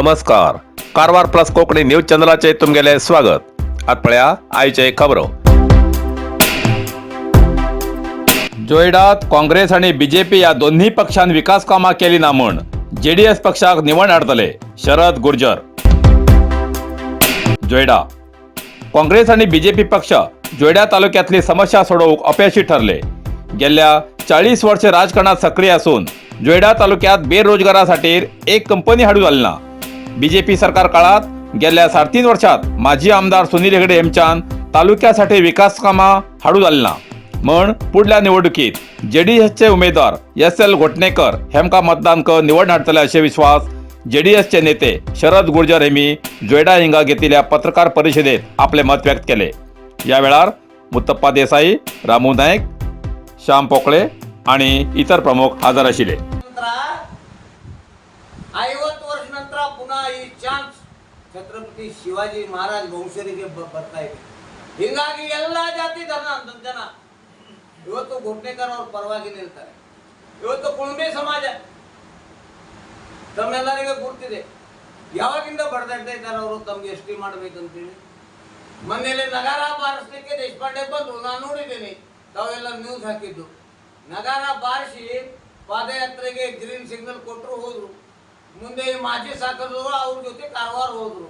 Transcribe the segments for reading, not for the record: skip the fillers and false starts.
नमस्कार, Karwar plus Konkani news चॅनलाचे तुमगेले स्वागत. आत पळया आयचे खबरो. जोयडात काँग्रेस आणि बीजेपी या दोन्ही पक्षान विकास कामां केली ना म्हूण जेडीएस पक्षाक निवड हाडतले, शरद गुर्जर. जोयडा काँग्रेस आणि बीजेपी पक्ष जोयडा तालुक्यातली समस्या सोडोवंक अपयशी ठरले. गेल्या 40 वर्ष राजकारणात सक्रिय असून जोयडा तालुक्यात बेरोजगारासाठी एक कंपनी हाडू जाली ना. बीजेपी सरकार काळात गेल्या 3.5 वर्षात माजी आमदार सुनील हेगडे हेमच्यान तालुक्यासाठी विकास कामां हाडू जाली ना म्हण पुढल्या निवडणुकीत जेडीएसचे उमेदवार एस एल घोटणेकर हेमका मतदान कर निवड हाडतले असे विश्वास जेडीएसचे नेते शरद गुर्जर हेमी जोयडा हिंगा घेतिल्ल्या पत्रकार परिषदेत आपले मत व्यक्त केले. या वेळार मुत्तप्पा देसाई, रामू नाईक, श्याम पोकळे आणि इतर प्रमुख हजर आशिल्ले. ನಂತರ 50 ವರ್ಷ ನಂತರ ಪುನಃ ಈ ಚಾನ್ಸ್ ಛತ್ರಪತಿ ಶಿವಾಜಿ ಮಹಾರಾಜ್ ವಂಶರಿಗೆ ಬರ್ತಾ ಇದೆ. ಹೀಗಾಗಿ ಎಲ್ಲ ಜಾತಿ ಧರ್ಮ ಜನ ಇವತ್ತು ಘೋಟ್ನೇಕರ್ ಅವ್ರ ಪರವಾಗಿ ನಿಲ್ತಾರೆ. ಇವತ್ತು ಕುಣಬಿ ಸಮಾಜ ತಮ್ಮೆಲ್ಲರಿಗೂ ಗುರ್ತಿದೆ, ಯಾವಾಗಿಂದ ಬಡ್ದಾಡ್ತಾ ಇದ್ದಾರೆ ಅವರು ತಮ್ಗೆ ಎಸ್ ಟಿ ಮಾಡ್ಬೇಕಂತೇಳಿ. ಮೊನ್ನೆಲೆ ನಗಾರ ಬಾರಿಸ್ಲಿಕ್ಕೆ ದೇಶಪಾಂಡೆ ಬಂದ್ರು, ನಾನು ನೋಡಿದ್ದೀನಿ, ತಾವೆಲ್ಲ ನ್ಯೂಸ್ ಹಾಕಿದ್ದು. ನಗಾರ ಬಾರಿಸಿ ಪಾದಯಾತ್ರೆಗೆ ಗ್ರೀನ್ ಸಿಗ್ನಲ್ ಕೊಟ್ಟರು, ಹೋದ್ರು. ಮುಂದೆ ಈ ಮಾಜಿ ಸಾಕದ್ರು ಅವ್ರ ಜೊತೆ ಕಾರವಾರ ಹೋದ್ರು.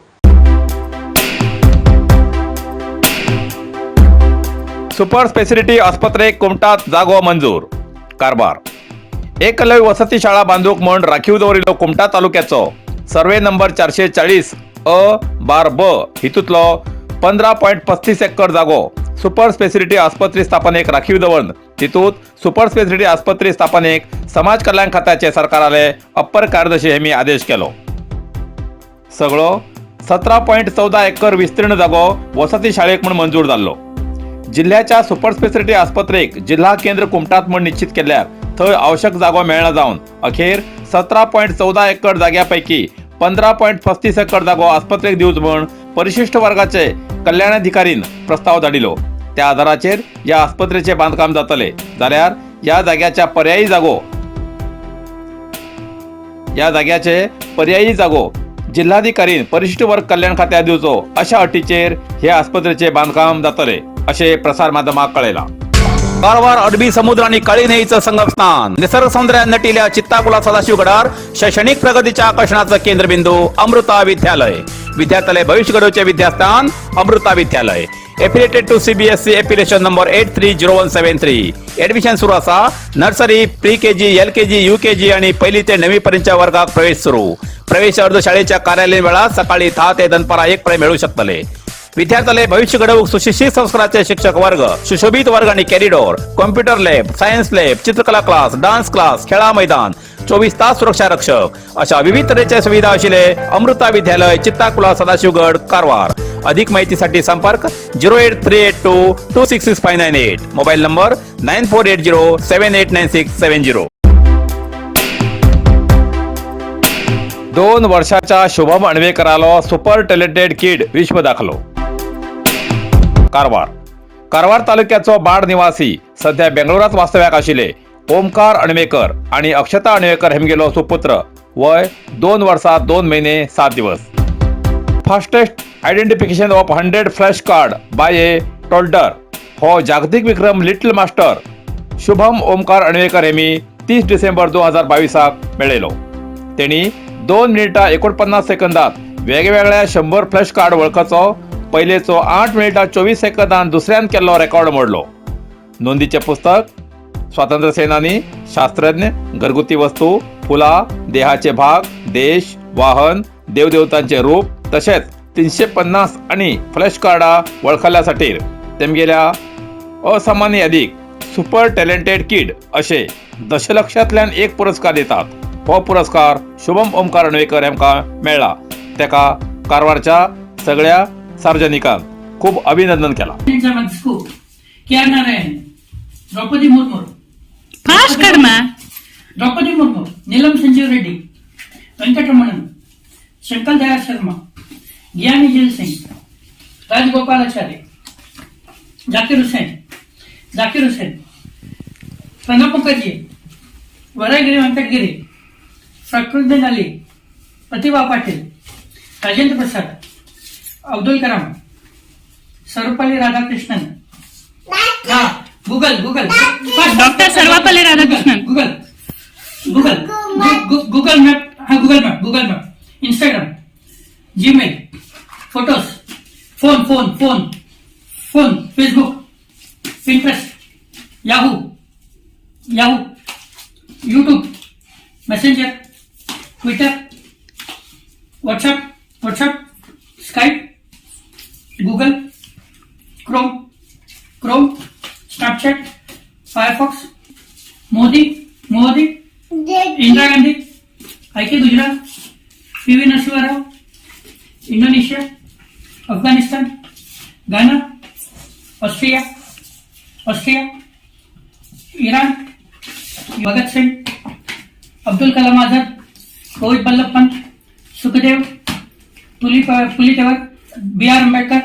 सुपर स्पेसिलिटी आस्पत्रेक कुमटात जागो मंजूर. कारभार एकलव्य वसती शाळा बांदूक म्हण राखीव दवरिल्लो कुमटा तालुक्याचो सर्वे नंबर 440 अ बार ब हितूंतलो 15.35 एकर जागो सुपर स्पेसिलिटी आस्पत्री स्थापनेक राखीव दवरून तितूंत सुपर स्पेसिलिटी आस्पत्री स्थापनेक समाज कल्याण खात्याचे सरकाराले अप्पर कार्यदर्शी हेमी आदेश केलो. सगळो 17.14 एकर विस्तीर्ण जागो वसती शाळेक म्हूण मंजूर जाल्लो. जिल्ह्याच्या सुपर स्पेसिलिटी आस्पत्रेक जिल्हा केंद्र कुमटात म्हूण निश्चित केल्यार थंय आवश्यक जागो मेळना जावन अखेर 17.14 एकर जाग्या पैकी 15.35 एकर जागो आस्पत्रेक दिवच म्हूण परिशिष्ट वर्गाचे कल्याणाधिकारीन प्रस्ताव धाडिलो. त्या आधाराचेर ह्या आस्पत्रेचें बांदकाम जातले, जाल्यार या जाग्याचे पर्यायी जागो जिल्हाधिकारीन परिशिष्ट वर्ग कल्याण खात्यात दिवचो अशा अटीचेर हे आस्पत्रेचे बांदकाम जातले असे प्रसार माध्यमाक कळयलां. कारवार अरबी समुद्र आणि काळी न्हंयेचं संगमस्थान, निसर्ग सौंदर्यात नटिल्या चित्ताकुला सदाशिवगडार शैक्षणिक प्रगतीच्या आकर्षणाचं केंद्रबिंदू अमृता विद्यालय. विद्यार्थ्यालय भविष्य घडवचे विद्यास्थान अमृता विद्यालय. Affiliated to CBSE, affiliation number 830173. Admission सुरू असा. Nursery, pre KG, LKG, UKG आणि पहिली ते नववी पर्यंतच्या वर्गात प्रवेश सुरू. प्रवेश अर्ज शाळेच्या कार्यालयीन वेळात सकाळी 10 ते दनपारा 1 पर्यंत मिळू शकतले. विद्यार्थ्याले भविष्य घडवूक सुशिक्षित संस्काराचे शिक्षक वर्ग, सुशोभित वर्ग आणि corridor, computer lab, science lab, चित्रकला क्लास, डान्स क्लास, खेळा मैदान, 24 तास सुरक्षा रक्षक अशा विविध तऱ्हेच्या सुविधा असलेले अमृता विद्यालय, चित्ताकुला, सदाशिवगड, कारवार. अधिक माहितीसाठी संपर्क 08382266598, mobile number 9480789670. 2 वर्षाच्या शुभम अणवेकरालो सुपर टॅलेंटेड किड विश्व दाखलो. कारवार. कारवार तालुक्याचो बाड निवासी, सध्या बेंगळुरात वास्तव्याक आशिल्ले ओमकार अणवेकर आणि अक्षता अणवेकर हेमगेलो सुपुत्र, वय 2 वर्सां 2 महिने 7 दिवस. Fastest identification of 100 flash card by a toddler हो जागतिक विक्रम लिटल मास्टर शुभम ओमकार अणवेकर हेमी 30 डिसेंबर 2022 मेळयलो. तेणी 2 मिनिटां 49 सेकंदात वेगवेगळ्या 100 फ्लॅश कार्ड वळखचो पयलेचो 8 मिनिटां 24 सेकंदान दुसऱ्यान केल्लो रेकॉर्ड मोडलो. नोंदीचे पुस्तक, स्वातंत्र्य सेनानी, शास्त्रज्ञ, घरगुती वस्तू, फुला, देहाचे भाग, देश, वाहन, देवदेवतांचे रूप तशेंच 350 आणि फ्लॅश कार्डा वळखल्यासाठी तेमगेल्या असामान्य यादीक सुपर टॅलेंटेड किड असे दशलक्षांतल्यान एक पुरस्कार दितात. हो पुरस्कार शुभम ओमकार अणवेकर हेमकां मेळ्ळा. तेका कारवारच्या सगळ्या सार्वजनिकांक खूब अभिनंदन केलां. Seventh School, K R Narayan, Draupadi Murmu, fast कर मा. Draupadi Murmu, Neelam Sanjeev Reddy, Venkataramanan, Shankar Dayal Sharma, Giani Zail Singh, Rajagopalachari, Zakir Hussain, Zakir Hussain, Pranab Mukherjee, Varahagiri Venkata Giri, Fakhruddin Ali, Pratibha Patil. Rajendra Prasad, Abdul Kalam, Sarvepalli Radhakrishnan. हा, Google Google. Doctor Sarvepalli Radhakrishnan. Google Google Google map. हा, Google map Google map, Instagram, Gmail, photos, phone phone phone phone, Facebook, Pinterest, Yahoo Yahoo, YouTube, Messenger, Twitter, WhatsApp WhatsApp, Skype, Google Chrome Chrome, Snapchat, Firefox, Modi Modi, Indira Gandhi, I K Gujral, P V Narasimha Rao, Indonesia, Afghanistan, Ghana, Austria Austria, Iran, Bhagat Singh, Abdul Kalam Azad, Govind Ballabh Pant, Sukhdev, Puli Pulithevar, B R Ambedkar,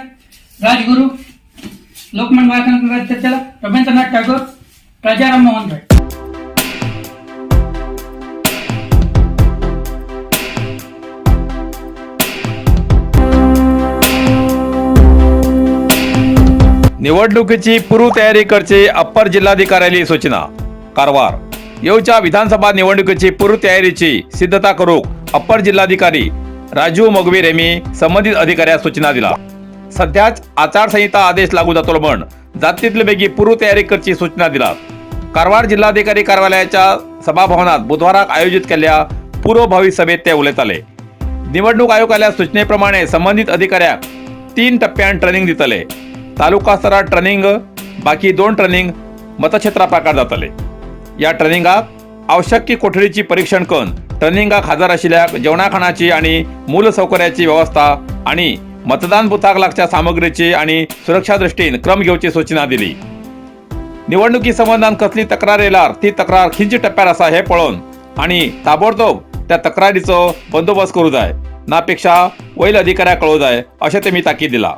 Rajguru, Lokmanya Bal Gangadhar Tilak, Rabindranath Tagore, Rajaram Mohan Roy. निवडणुकीची पूर्वतयारी करची upper जिल्हाधिकाऱ्याली सूचना. कारवार. येवच्या विधानसभा निवडणुकीची पूर्वतयारीची सिद्धता करूक upper जिल्हाधिकारी राजू मोगवीर यांनी संबंधित अधिकाऱ्याक सूचना दिला. सध्याच आचारसंहिता आदेश लागू जातलो म्हण जात तितले बेगी पूर्वतयारी करची सूचना दिला. कारवार जिल्हाधिकारी कार्यालयाच्या सभाभवनात बुधवाराक आयोजित केल्ल्या पूर्वभावी सभेत ते उलयताले. निवडणूक आयोगाच्या सूचनेप्रमाणे संबंधित अधिकाऱ्याक तीन टप्प्यान ट्रेनिंग दितले. तालुका स्तरार ट्रेनिंग, बाकी दोन ट्रेनिंग मतक्षेत्रा प्रकार जातले. या ट्रेनिंगाक आवश्यक कोठडीची परीक्षण करून ट्रेनिंगाक हजर आशिल्ल्या जेवणाखाणाची आणि मूलसौकर्याची व्यवस्था आणि मतदान बुथाक लागच्या सामग्रीची आणि सुरक्षा दृष्टीन क्रम घेवची सूचना दिली. निवडणुकी संबंधान कसली तक्रार येल्यार ती तक्रार खंयच्या टप्प्यार आसा हे पळोवन आणि ताबडतोब त्या तक्रारीचो बंदोबस्त करू जाय, नापेक्षा वयल अधिकाऱ्याक कळोवं जाय, अशें तेमी ताकीद दिला.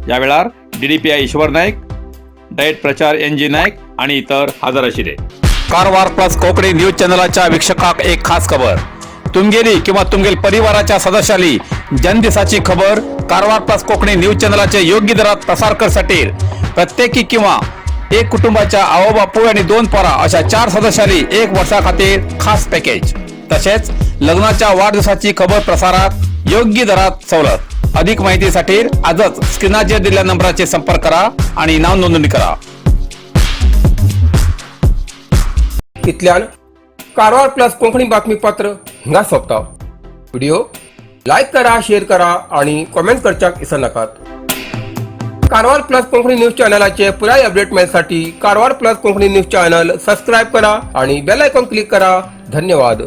ह्या वेळार डीडीपीआय ईश्वर नायक, डायट प्रचार एन जी नायक आणि इतर हजर आशिल्ले. कारवार प्लस कोकणी न्यूज चॅनलाच्या वीक्षकाक एक खास खबर. तुमगेली किंवा तुमगेल परिवाराच्या सदस्याली जन्मदिसाची खबर कारवार प्लस कोकणी न्यूज चॅनलाचे योग्य दरात प्रसार करसाठी प्रत्येकी किंवा एक कुटुंबाच्या आवो बापूय आणि दोन पोरा अशा चार सदस्यांनी एक वर्षा खातीर खास पॅकेज. तसेच लग्नाच्या वाढदिवसाची खबर प्रसारात योग्य दरात सवलत. अधिक माहितीसाठी आजच स्क्रीनाचेर दिलेल्या नंबराचे संपर्क करा आणि नाव नोंदणी करा. इतल्यान कारवार प्लस कोंकणी बातमीपत्र हिंगा सोंपता. व्हिडिओ लायक करा, शेअर करा आणि कॉमेंट करच्याक विसरनाकात. कारवार प्लस कोंकणी न्यूज चॅनलाचे पुराय update मेळसाठी Karwar plus Konkani news channel subscribe करा आणि बेल आयकॉन क्लिक करा. धन्यवाद.